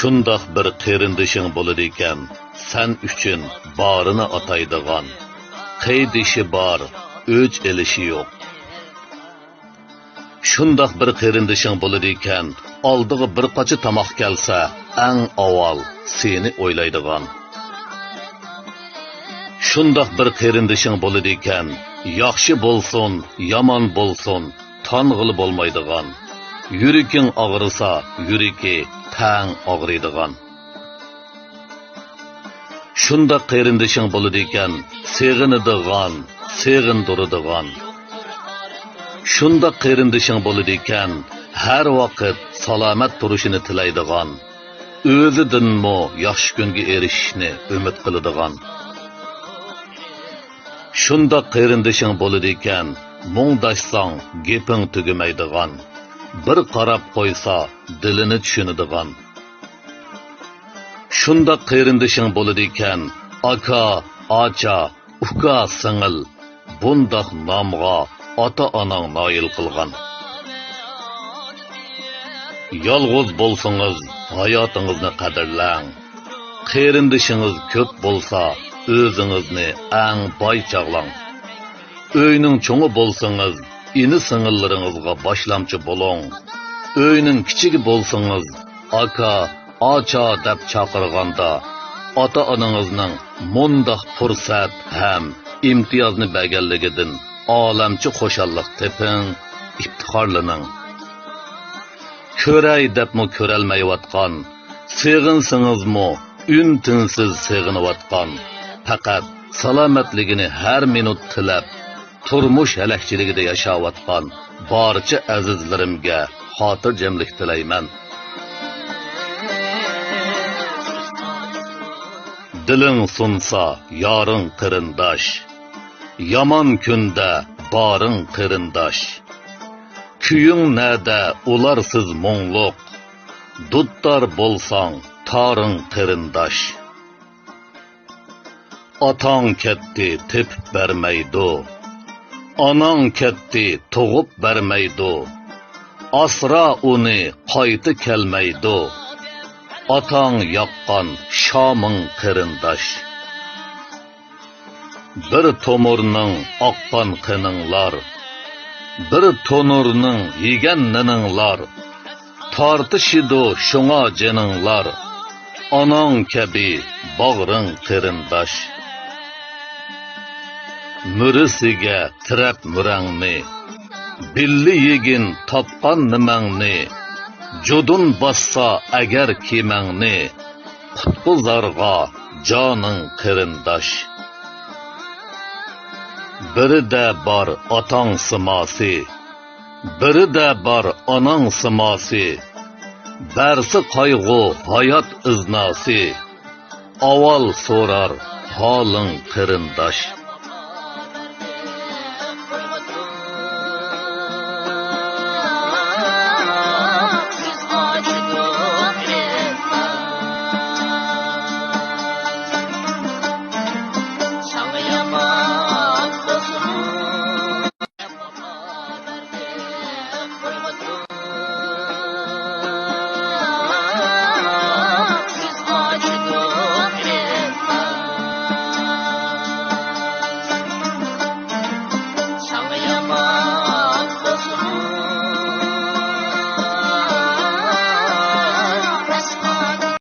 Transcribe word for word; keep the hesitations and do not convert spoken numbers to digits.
شۇنداق بىر قېرىندىشىڭ بولىدىكەن، سەن ئۈچۈن بارىنى ئاتايدىغان، قېيىدىشى بار، ئۆچ ئېلىشى يوق. شۇنداق بىر قېرىندىشىڭ بولىدىكەن، ئالدىغا بىر قاچا تاماق كەلسە، ئەڭ ئاۋۋال سېنى ئويلايدىغان. شۇنداق بىر قېرىندىشىڭ بولىدىكەن، ياخشى بولسۇن، يامان بولسۇن، تانغىلى بولمايدىغان. يۈرىكىڭ ئاغرىسا، يۈرىكى تەڭ ئاغرىيدىغان. شۇنداق قېرىندىشىڭ بولىدىكەن، سېغىنىدىغان، سېغىندۇرىدىغان. شۇنداق قېرىندىشىڭ بولىدىكەن، ھەر ۋاقىت سالامەت تۇرۇشىنى تىلەيدىغان، ئۆزىدىنمۇ ياخشى كۈنگە ئېرىشىشنى ئۈمىد قىلىدىغان. شۇنداق قېرىندىشىڭ بولىدىكەن، مۇڭداشساڭ گېپىڭ تۈگىمەيدىغان، بىر قاراپ قويسا دىلىنى چۈشىنىدىغان. شۇنداق قېرىندىشىڭ بولىدىكەن، ئاكا، ئاچا، ئۇكا، سىڭىل، بۇنداق نامغا ئاتا-ئاناڭ نايىل قىلغان. يالغۇز بولسىڭىز، ھاياتىڭىزنى قەدىرلەڭ. قېرىندىشىڭىز كۆپ بولسا، ئۆزىڭىزنى ئەڭ باي چاغلاڭ. ئۆينىڭ چوڭى بولسىڭىز، ئىنى-سىڭىللىرىڭىزغا باشلامچى بولۇڭ. ئۆينىڭ كىچىكى بولسىڭىز، ئاكا، ئاچا دەپ چاقىرغاندا، ئاتا-ئانىڭىزنىڭ مۇنداق پۇرسەت ھەم ئىمتىيازنى بەرگەنلىكىدىن ئالەمچە خۇشاللىق تېپىڭ، ئىپتىخارلىنىڭ. كۆرەي دەپمۇ كۆرەلمەيۋاتقان، سېغىنسىڭىزمۇ ئۈن-تىنسىز سېغىنىۋاتقان، پەقەت سالامەتلىكىنى ھەر مىنۇت تىلەپ، تۇرمۇش ھەلەكچىلىكىدە ياشاۋاتقان بارچە ئەزىزلىرىمگە خاتىرجەملىك تىلەيمەن. دىلىڭ سۇنسا يارىڭ قېرىنداش، يامان كۈندە بارىڭ قېرىنداش. كۈيۈڭ نەدە ئۇلارسىز مۇڭلۇق، دۇتتار بولساڭ تارىڭ قېرىنداش. ئاتاڭ كەتتى تېپىپ بەرمەيدۇ، ئاناڭ كەتتى تۇغۇپ بەرمەيدۇ، ئاسرا ئۇنى قايتا كەلمەيدۇ، ئاتاڭ ياققان شامىڭ قېرىنداش. بىر تومۇرنىڭ ئاققان قېنىڭلار، بىر تونۇرنىڭ يېگەن نېنىڭلار، تارتىشىدۇ شۇڭا جېنىڭلار، ئاناڭ كەبى باغرىڭ قېرىنداش. مۈرىسىگە تىرەپ مۈرەڭنى، بىللە يېگىن تاپقان نېمەڭنى، جۇدۇن باسسا ئەگەر كېمەڭنى، قۇتقۇزارغا جانىڭ قېرىنداش. بىرىدە بار ئاتاڭ سىماسى، بىرىدە بار ئاناڭ سىماسى، بەرسە قايغۇ ھايات ئىزناسى، ئاۋۋال سورار ھالىڭ قېرىنداش.